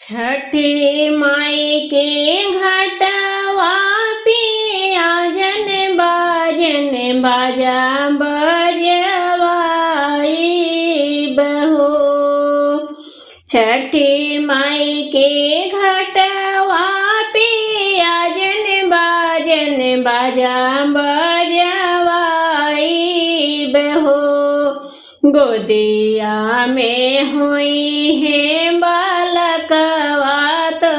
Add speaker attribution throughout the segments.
Speaker 1: छठी माई के घटवा पे आजन बाजन बाजा बजवाई बहो। छठी माई के घटवा पे आजन बाजन बाजा बजवाई बहो। गोदिया में हुई है बालकवा तो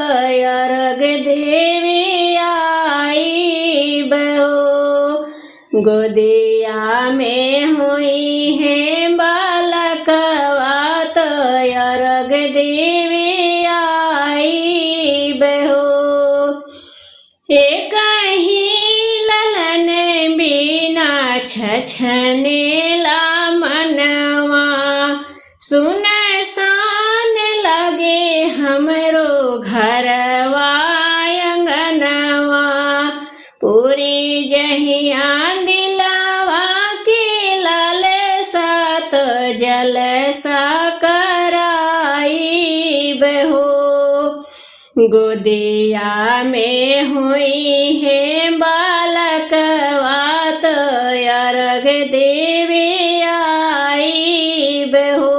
Speaker 1: अर्घ देवी आई बहो। गोदिया में हुई है बालकवा तो अर्घ देवी आई बहो। एक ही ललन बिना छछनेला मनवा, सुन सान लगे हमरो घरवा अंगनवा। पूरी जहिया दिलावा के लाल सात जल सा कराई बहो। गोदिया में हुई है बालकवा तो अर्घ देवी आई बहो।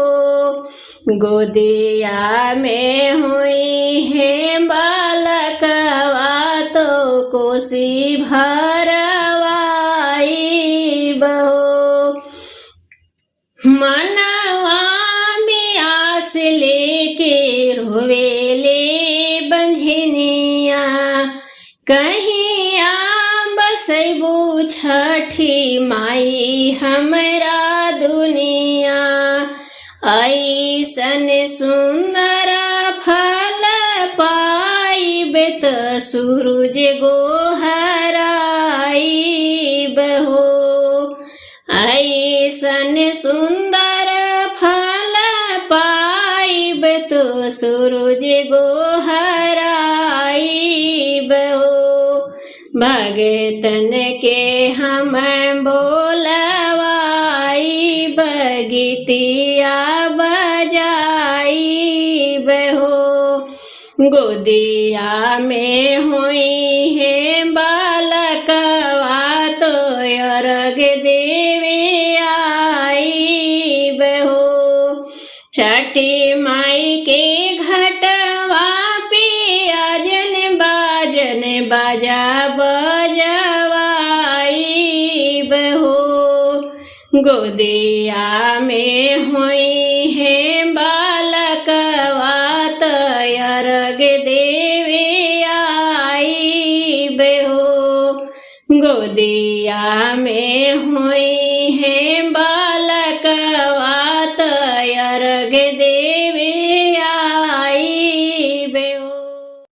Speaker 1: गोदिया में हुई है बालकवा तो कोसी भरवाई बहो। मनवा में आस लेके रोवेले बंझनिया, कहीं आ बसैबू छठी माई हमरा दुनिया। ऐसन सुंदर फल पाइब त सूरज गोहराई बहो। ऐसन सुंदर फल पाइब तो सूरज गोहराई बहो। भगतन के हम बोलवाई बगीतिया बजाई बहो। गोदिया में हुई है बालकवा तो अर्घ देवी आई बहो। छठी माई के घटवा पे आजन बाजन बाजा बजवाई बहो। गोदिया में हुई है बालकवा तो अर्घ देवी आई बहो। गोदिया में हुई है बालकवा तो अर्घ देवी